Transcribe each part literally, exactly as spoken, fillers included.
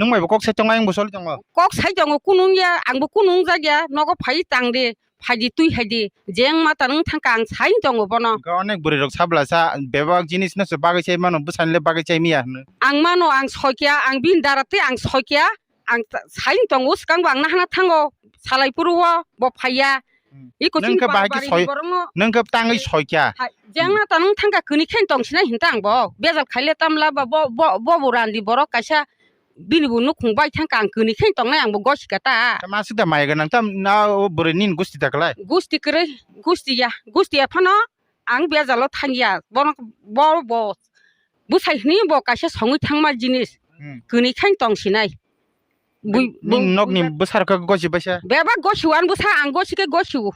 Nwng bai bo kok sai tongo, ayang bo soli tongo. Kok sai tongo, kunu wngya, ang bo kunu wngjak ya, nogo phai tang di, phai di, twi hai di, jeng mata nwng thang kha, ang sai tongo bono. Hwnkhe onek bwrwi rok sabla sa, bebak jinis no se bagwi chai mano, bwsani le bagwi chai miya hwno. Ang mano, ang soi kya, ang bini dara twi ang soi kya, ang ta-, sai tongo, swkang bo ang nahana thango, salai phuru o, bo phaiya. Hmm. Iko nwng chini khe bahai khe bari soi, borokno nwng khe tangwi soi kya. Hai, jengna ta nwng thangkha kwnwi khe tong sinai hinta ang bo. Bejal khaile tamla ba bo, bo, bo, bo randi borok kaisa bini bo nukhung bai thangkha ang kwnwi khe tongnai ang bo gosika ta. Masuk da maya gwnang tam na o bwrwi nini gusti da klai. Gusti kwrwi, gusti ya, gusti ya phano ang bejalo thangya. Bono bo, bo bwsai hwnwi bo kaisa songwi thangma jinis. Hmm. Kwnwi khe tong sinai. Bui-, nini bui-, nokni bui-, bwsarok khe gosi baisa? Bebak gosi o, ani bwsa ang gosi khe gosi o.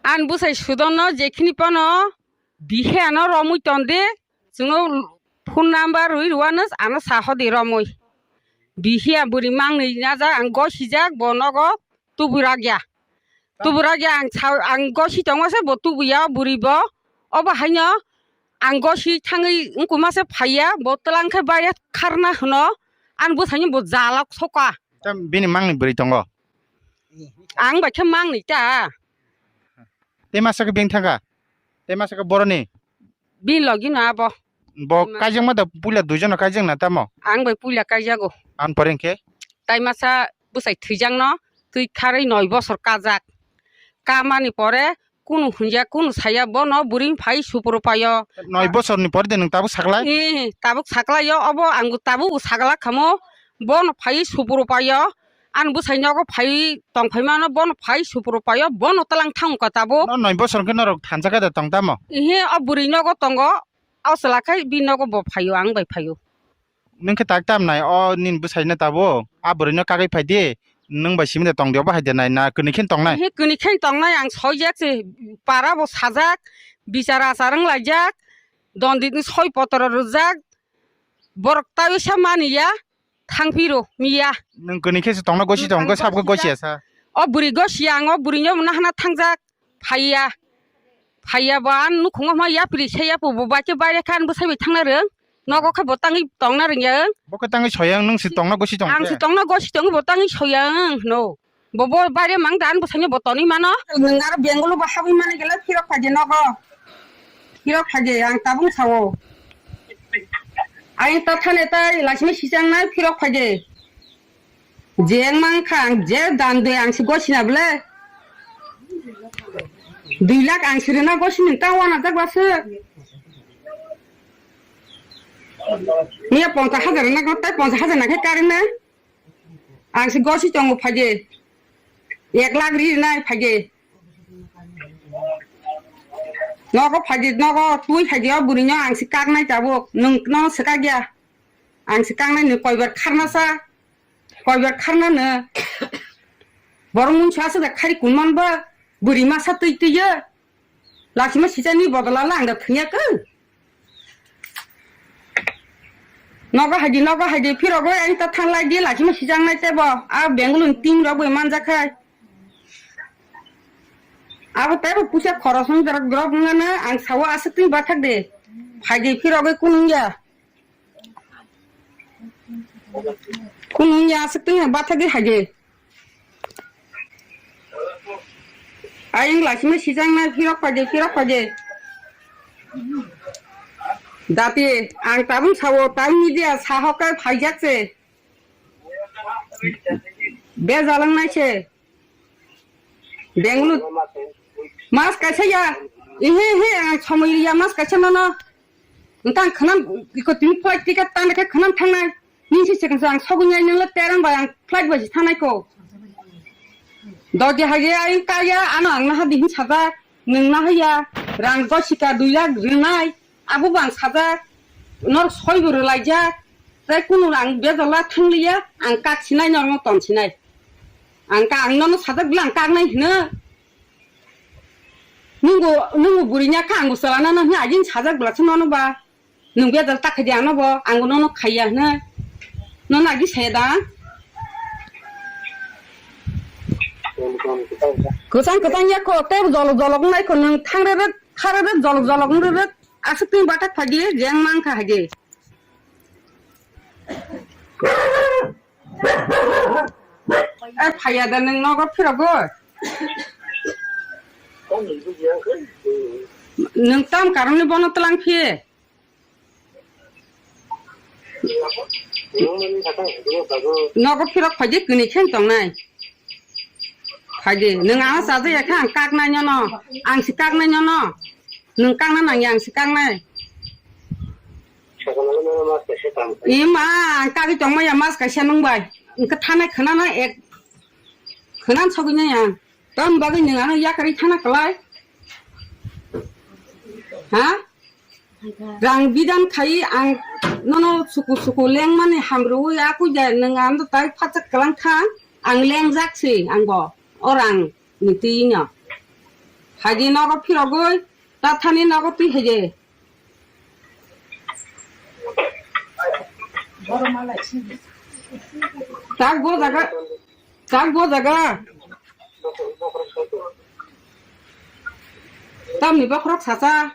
Ani bwsai sudono jekhini phano bihe ano romwi tonde, chwngno phone number rwi rwano ano sa hodi romwi. Bihe a bwrwi mangnwi najak ang gosijak bo nogo tubura gya. Tubura gya ang sa-, ang gosi tongma se bo tubuya bwrwi bo. Obo haino ang gosi thangwi wngkuma se phaiya, bo twlang khe baire kharna hwno, ani bwsaino bo jalak soka. Tam bini mangni bwrwi tongo? Ang bai khe mangni ta. Tei masa khe beng thangkha? Tei masa khe boroni? Bini logi no abo. Bo kaijak ma da puila duijon no kaijak na tamo? Ang bai puila kaijago. Ang pore khe? Tai masa bwsai thwijak no twi kharwi noi bosor kajak. Kamani pore kunu hwnjak, kunu saya, bono bwrwi phai supuru paio. Noi bosorni pore de nwng tabuk saklai? Ee, tabuk saklaio, obo ang tabuk saklak khamo, bono phai supuru paio. Ani bwsai nogo phai tong phai mano, bono phai supuru paio, bono twlang thang ka tabuk. No noi bosor khe norok thansa khe da tong tamo? Ee, o bwrwi nogo tongo, o chwla khai bini nogo bo phaio, ang bai phaio. Nwng khe tak tam nai, o nini bwsai no tabuk, a bwrwi no kagwi phai di, nwng bai simi de tong di, obo hai de nai, na kwnwi khe tong nai? He kwnwi khe tong nai, ang soi jak se, para bo sajak, bichar achar wng laijak, dondit ni soi potro rwjak, borok tai sa mani ya, thang phiro miya. Nwng kwnwi khe se tong na gosi tong khe sab khe gosi ya sa? O bwrwi gosi ya, ang o bwrwi no nahana thang jak. Phaiya. Phaiya bo ang nukhungo hwnma yapri se yapo bo bai khe baire khe ang bwsai bai thangna rwng. Nogo khe bo tangwi tongna rwngya ang. Bo khe tangwi soyang nwng se tongna gosi tong khe? Ang se tongna gosi tong bo tangwi soyang hwno. Bo bo baire mang da ang bwsaino bo tonwi mano. Nwng aro Bengaluru bo habwi mani gele phirok phaidi nogo. Phirok phaidi ang tabung sao. Ang ta thane tai laisima sichangnai phirok phaidi. Jeng mang kha ang je dan de ang si gosina ble. Dui lakh ang si rina gosini ta wana jak base. Niya ponchas hajar na ko tai ponchas hajar na khe karin na. Ang si gosi tongo phaje. Ek lakh ri na phaje. Nogo phaje nogo tui phaje o buri no ang si kak nai tabuk. Nung no se kak ya. Ang si kak nai ni koibar kharna sa. Koibar kharnano borok mungsa aswk da khari kunman ba bwrwi masa twi twi yo. Lachima sichani bodola lang da thwngya khe. Nogo haidi nogo haidi phirogwi ani ta thanglai di lachima sichang nai tebo a Bengaluru ni team rok bai manjak khai. Abo tebo puisa khoros wng drop drop wngano ang sawo aswk twi bathak de. Phaidi phirogwi kunung ya. Kunung ya aswk twi bathagwi haide. Ayang laisima sijang nai phirok phaide phirok phaide. Dati ang tabung sawo tabung media sahokai phaijak se. Bejalang nai se. Bengaluru. Mas kaisa ya. Ehe, ehe, ang somoi ya mas kaisa nono. Engkang khwnam iko tini flight ticket tang khe khwnam thangnai. Nisi second ang sogwi nai nang le terang bai ang flight bai thangnai ko. Dodi hage ai kaya ano ang naha dihin sajak. Nung nahaya rang gosika dui lakh rinai. Abo bang sajak, nor soi bo rwlaijak, tei kunu ang bejala thangliya, ang kak sinai norno ton sinai. Ang ka ang nono sajak bwla ang kak nai hino. Nungo nungo buri nya kha ang bwsala nano hino agin sajak bwla se nono ba. Nung bejal ta khaidi ano bo ang nono khaiya hino. Nono agi saya da. Kwchang kwchang ya ko tei jolok jolok nai ko nung thang re re. Khare re jolok jolok wng re re aswk twi bathak phai di jeng mang kha hai di. Ai phaiya da nwng nogo phirogwi? Nwng tam karon ni bono twlang phi? Nogo phirok phaidi kini khen tongnai. Phaidi nwng ano chajaya kha ang kaknai nono. Ang si kaknai nono. Nwng kakna nangya ang si kaknai. Ima ang kagwi tongmaya mas kaisa nwng bai. Wngkha thanai khwnana ek khwnan sogwi nai ang. Tam bagwi nwng ano yakarwi thana kwlai. Ha? Rang bidan khai ang nono suku suku lengmani hamrwi akui da nwng ano tai phatsak kwlang kha ang lengjak si angbo o rang ni twi no. Haidi nogo phirogwi ta thani nogo twi haidi. Tak bo jaga, tak bo jaga. Tamni bokhorok sacha.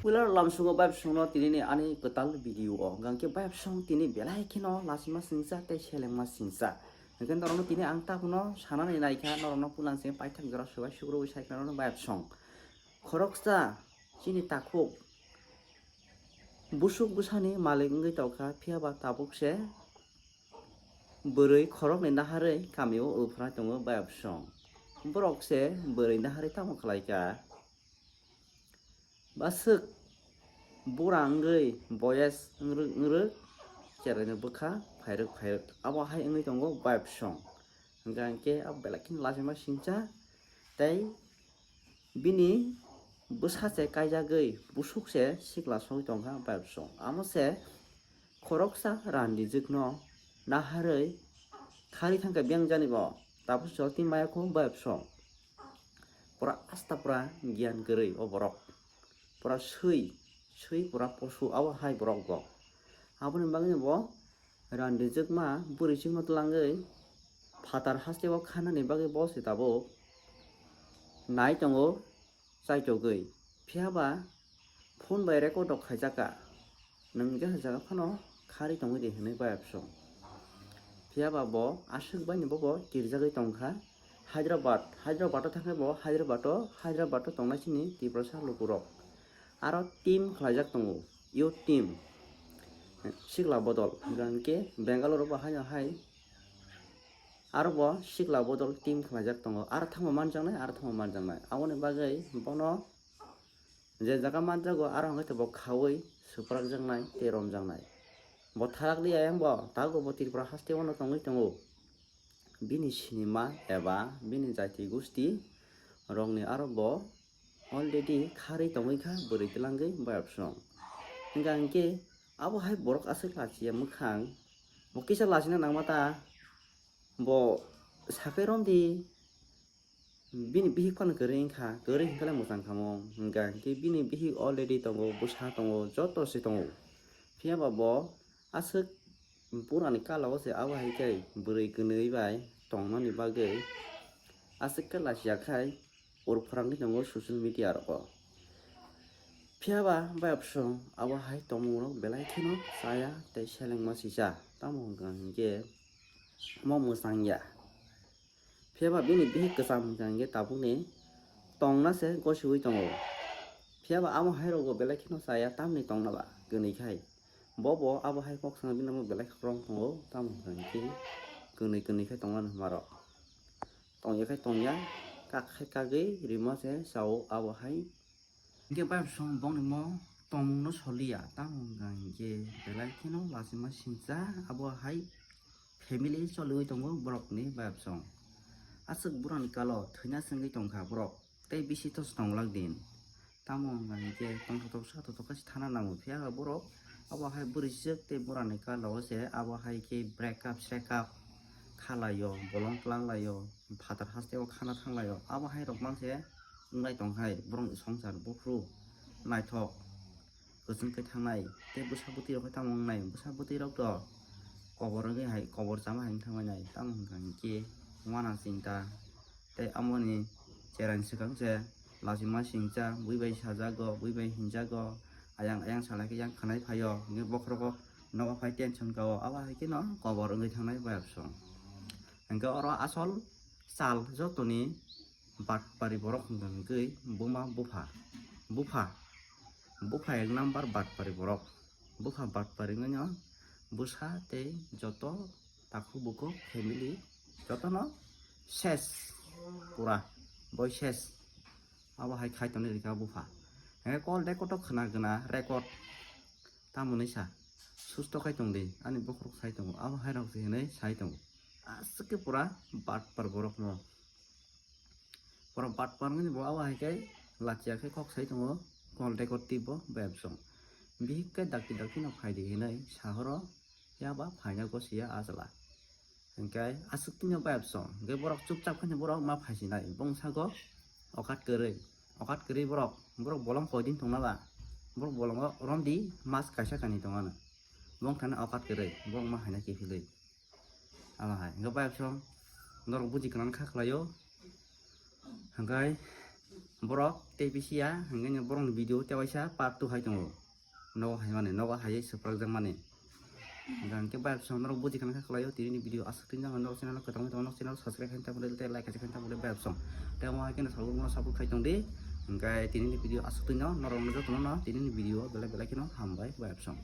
Puila lamsungo bayapsongno tini ni ani kwtal video o hwnkhe bayapsong tini belai kheno lachima singcha tei selengma singcha. Hwnkhe norokno tini ang tabukno sanani naikha, norokno puila simi paithak jora swbai sukrubwi saikha norokno bayapsong. Khoroksa chini takhuk busuk bwsani malik wngwi tongkha, phiyaba tabuk se bwrwi khoroknwi naharwi kamio uphra tongo bayapsong. Borok se bwrwi naharwi tamo khlaikha? Baswk bura wngwi boyes wngrwk wngrwk cheraino bwkha phairwk phairwk. Abo hai wngwi tongo bayapsong. Hwnkha hwnkhe abo belai kheno lachima singcha tei bini bwsa se kaijagwi busuk se sikla sogwi tongkha bayapsong. Amo se khoroksa randijwkno naharwi khari thangkha biyang jani bo. Tabuk jotoni maya kho bayapsong. Pura asta pura giyan kwrwi o borok. Pura swi, swi pura posu abo hai borok bo. Aboni bagwi bo randijwkma bwrwi chikno twlangwi phatar hasteo khanani bagwi bo se tabuk nai tongo chaitogwi. Phiyaba phone bai record rok khaijak kha. Nwng je hai jaga phano khari tongwi di hwnwi bayapsong. Phiyaba bo aswk baini bobo kirijagwi tongkha Hyderabad. Hyderabad o thangkhe bo Hyderabad o, Hyderabad o tongnai chini Tiprasa lukurok. Aro team khlaijak tongo, youth team. Sikla bodol, hwnkha hwnkhe Bangalore o bo hai hai. Aro bo sikla bodol team khlaijak tongo. Aro thangma manjaknai, aro thangma manjaknai. Aboni bagwi bono je jaga manjago, aro hwnkhe bo khaui swprakjaknai tei romjaknai. Bo thalak li ayang bo, tabukbo bo Tripura haste o no tongwi tongo. Bini sinima eba bini jaiti gusti rokni aro bo already kharwi tongwi kha bwrwi twlangwi bayapsong. Hwnkha hwnkhe abo hai borok aswk lachiya mwkhang, bo kisa lachina nangma ta, bo sakai romdi. Bini bihik phano kwrwi wngkha, kwrwi hwnkhe mwchang khamung, hwnkha hwnkhe bini bihik already tongo, bwsa tongo, joto se tongo. Phiyaba bo aswk burani kala o se abo hai khe bwrwi kwnwi bai tongnani bagwi aswk khe lachiya khai ur phrangwi tongo social media rogo. Phiyaba bayapsong abo hai tongmung rok belai kheno chaya tei selengma sisa, tamo hwnkha hwnkhe omo mwchang ya. Phiyaba bini bihik kwcham hwnkha hwnkhe tabukni tongna se gosiui tongo. Phiyaba amo hai rogo belai kheno chaya tamni tongna ba kwnwi khai. Bo bo abo hai kok sana bini amo belai khorang tongo, tamo hwnkha hwnkhe kwnwi kwnwi khai tongna hinma rok. Tongya khai tongya, kak khai kagwi rima se chao abo hai. Hwnkhe bayapsong bongni mo tongmungno soliya, tamo hwnkha hwnkhe belai kheno lachima singcha abo hai family choliui tongo borokni bayapsong. Aswk burani kalo thwina swngwi tongkha borok, tei bisi toso tongwlak din. Tamo hwnkha hwnkhe tongthotok sathotok khe thana nango, phiya khe borok abo hai bwrwi swk tei burani kalo se abo hai khe breakup srekap khalaio, bolong twlang laio, phatar hasteo khana thanglaio, abo hai rok mang se. Wnglai tong hai borokni swngchar buphuru naithok kwchwng khe thangnai tei bwsa bwtwi rok khe tamo wngnai, bwsa bwtwi rok to kobor wngwi hai kobor chama hai wng thangmani tamo hwnkha hinkhe uana chinta tei amoni cherang swkang se lachima singcha bui bai sajago, bui bai hinjago, ayang ayang salai khe yang khanai phaio, hwnkhe bokhorogo nogo phai tension kao, abo hai kheno kobor wngwi thangnai bayapsong. Hwnkhe oro asol chal jotoni batpari borok hwnkha hwnkhe buma bupha, bupha, bupha ek number batpari borok. Bupha batpari wngwino bwsa tei joto takhuk bukhuk family jotono ses pura boi ses. Abo hai khai tongni rikha bupha. Hwnkhe call record o khna gana record. Tamoni sa susto khai tongdi ani bokhorok sai tongo, abo hai rok se hinwi sai tongo. Aswk khe pura batpar borokno. Pura batpar wngwi bo abo hai khe lachia khe kok sai tongo, call record twibo bayapsong. Bihik khe dakti dakti no phaidi hinwi sahoro yaba phaina gosiya a chwla. Hwnkhe aswk tino bayapsong, hwnkhe borok chupchap khe borok ma phaisinai, bongsago okat kwrwi, okat kwrwi borok, borok bolong koidin tongna ba, borok bolongo romdi mas kaisa kainwi tongano, bongthani okat kwrwi, borok ma haina kiphilwi. Abo hai, hwnkhe bayapsong, norok buji kwnan kha khlaio, hwnkhe borok tei bisiya, hwnkhe borokni video tei waisa part two hai tongo. Nogo hai mani, nogo hai swprak jak mani. Hwnkhe bayapsong norok buji kana kha khlaio, tini ni video aswk tini jang norok channel kwtang tong norok channel subscribe khain tabule tei like khain tabule bayapsong. Tei omo hai khe no sabuk no sabuk khai tong di. Hwnkhe tini ni video aswk tini norok no joto no tini ni video belai belai kheno hambai bayapsong.